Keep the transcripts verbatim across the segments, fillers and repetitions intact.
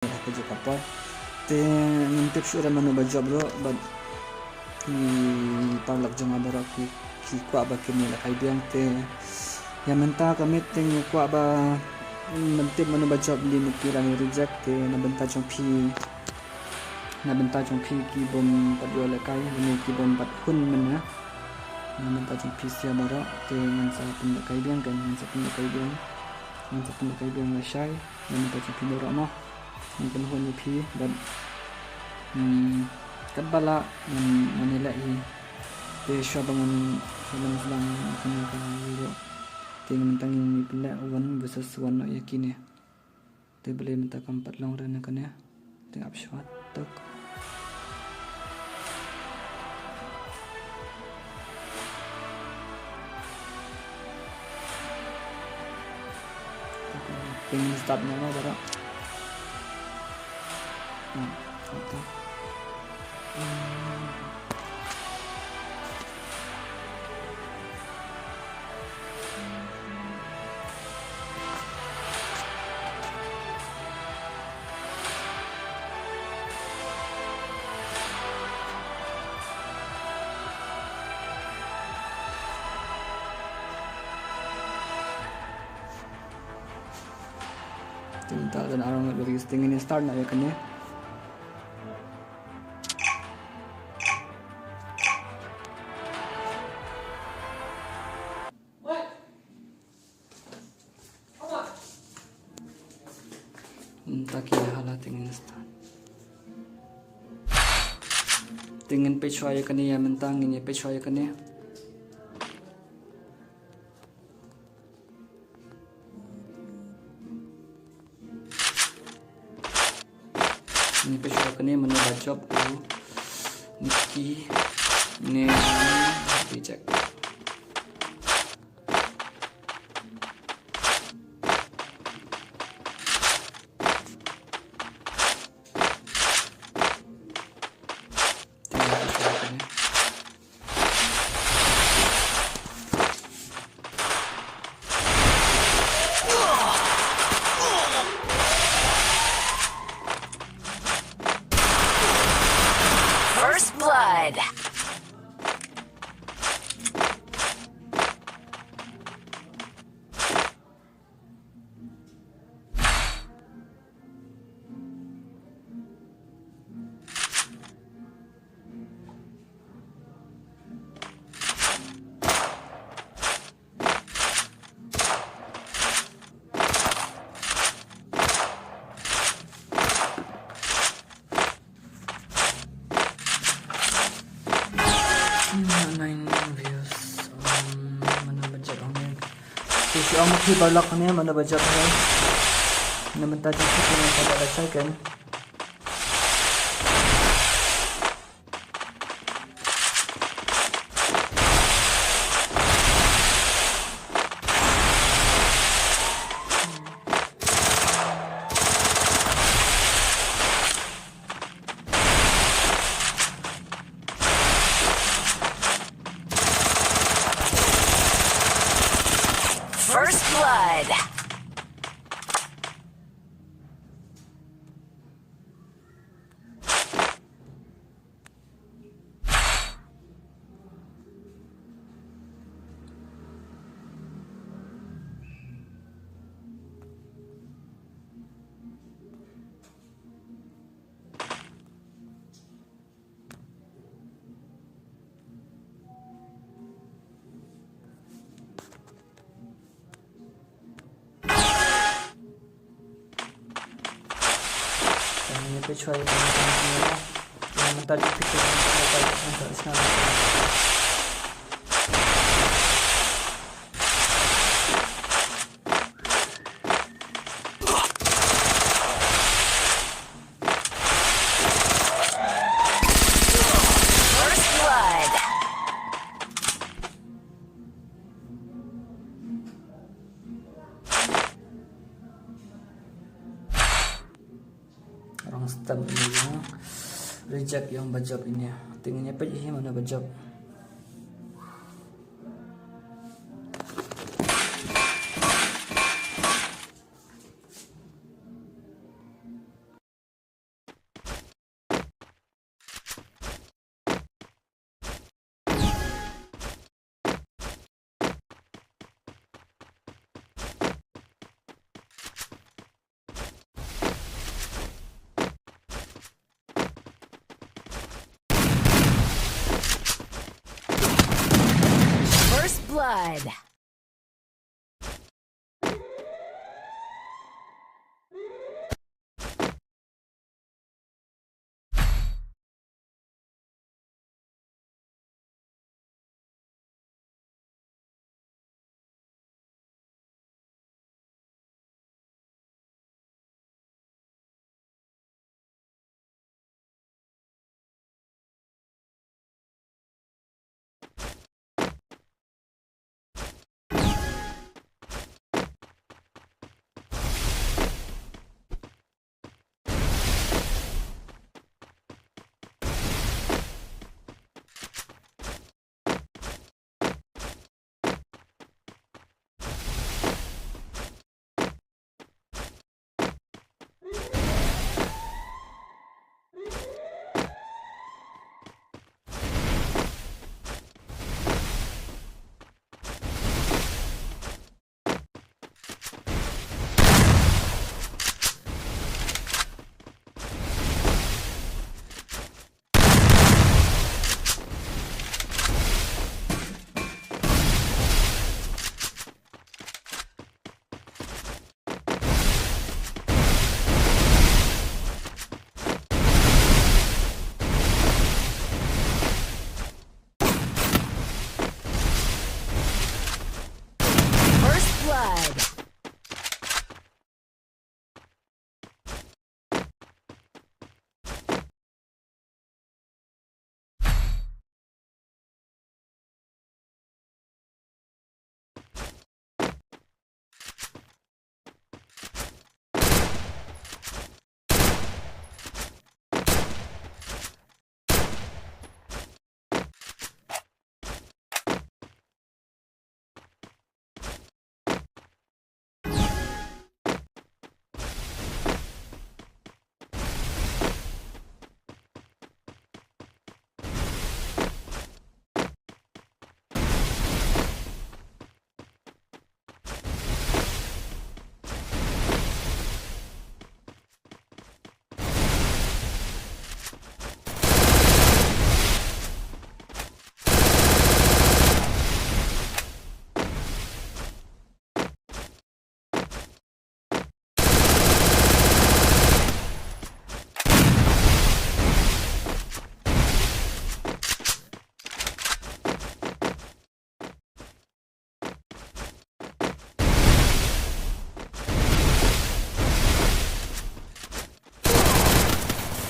ha kajuh ka por. Te ngam tip shuh re mano ba jop ruh, bad ki paralok jong nga baroh ki, ki kwah ba kin ïalehkai biang. Te ïa mynta ka miet te nga kwah ba, mm, ban tip mano ba jop, lane ki rang reject. Te na bynta jong phi, na bynta jong phi ki bym pat ïoh lehkai, lane ki bym pat hun mynne, na bynta jong phi sha baroh te ngan sa pynlehkai biang, kan, ngan sa pynlehkai biang, ngan sa pynlehkai biang lashai. Na bynta jong phi baroh mo, ngan kynhun ïa phi bad, hmm, katba lah ngan, ngan ïaleh hi. Te shuwa ba ngan, shuwa ba ngan sdang ïa kane ka video, te mynta ngin ïa pynleh one versus one noh ïa kine. Te balei mynta kam pat long re na kane? Te ap shuwa tuk. Te ngin start noh baroh. Hmm, atu. Hmm. Te mynta don arngut ba ki sting, ngin start noh ïa kane. Mynta ki hala te ngin start. Te ngin peit shuwa ïa kane, ïa mynta ngin ïa peit shuwa ïa kane. Ngin peit shuwa kane mano ba jop u Nicky ne reject. First blood. Hmm, nine views. Um, mano ba jop ong ïa. Te shu ong ma phi paralok hangne mano ba jop ong ïa. Na mynta jong phi te ngan sa da lashai kan. First blood. First blood. Rong stem ine ïa reject ïa u ba jop ine. Te ngin ïa peit hi mano ba jop.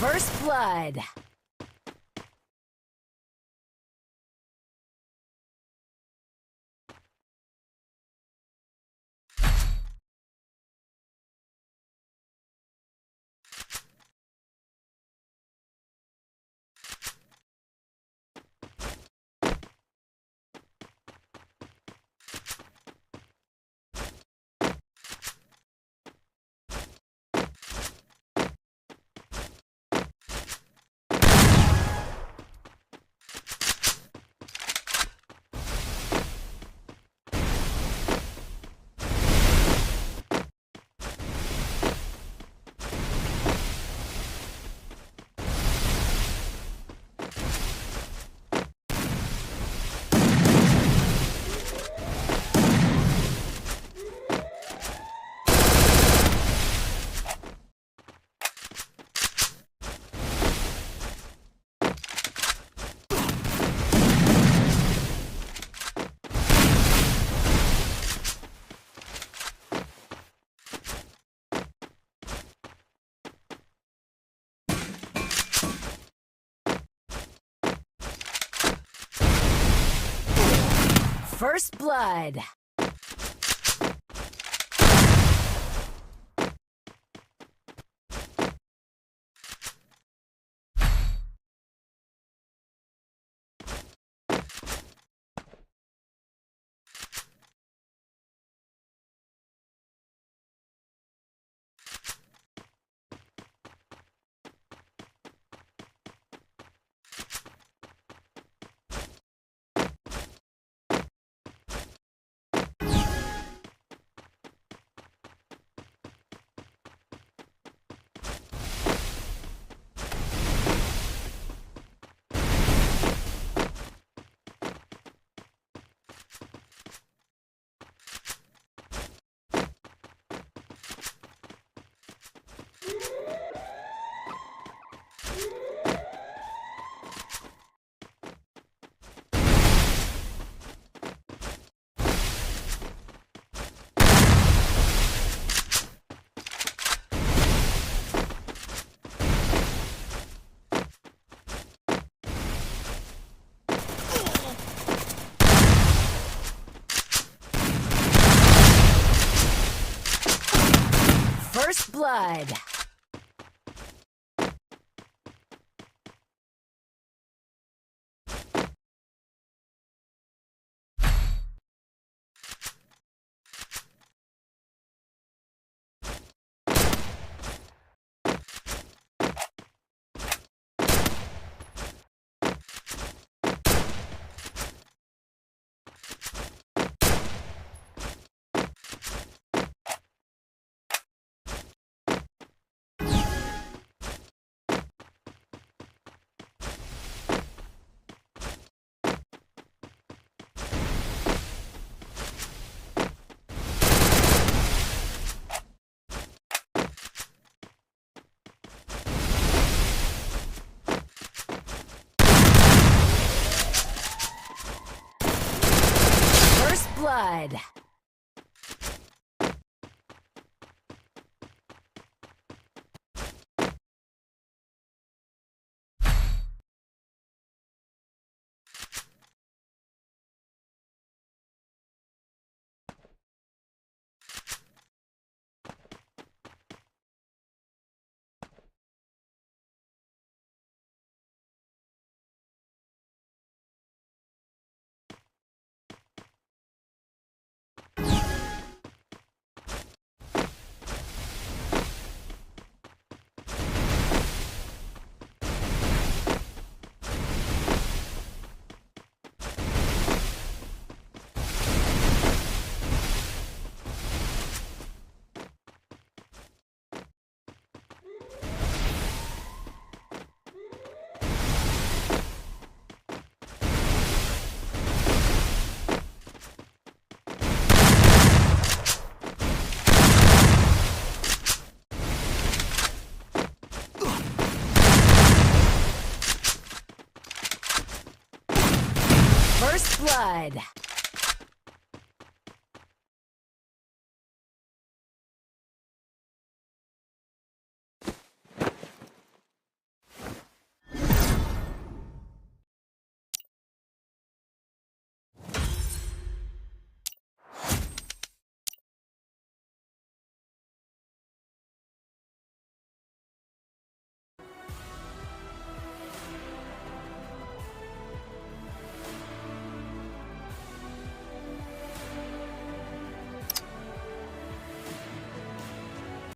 First blood. First blood. First blood. First blood. First blood.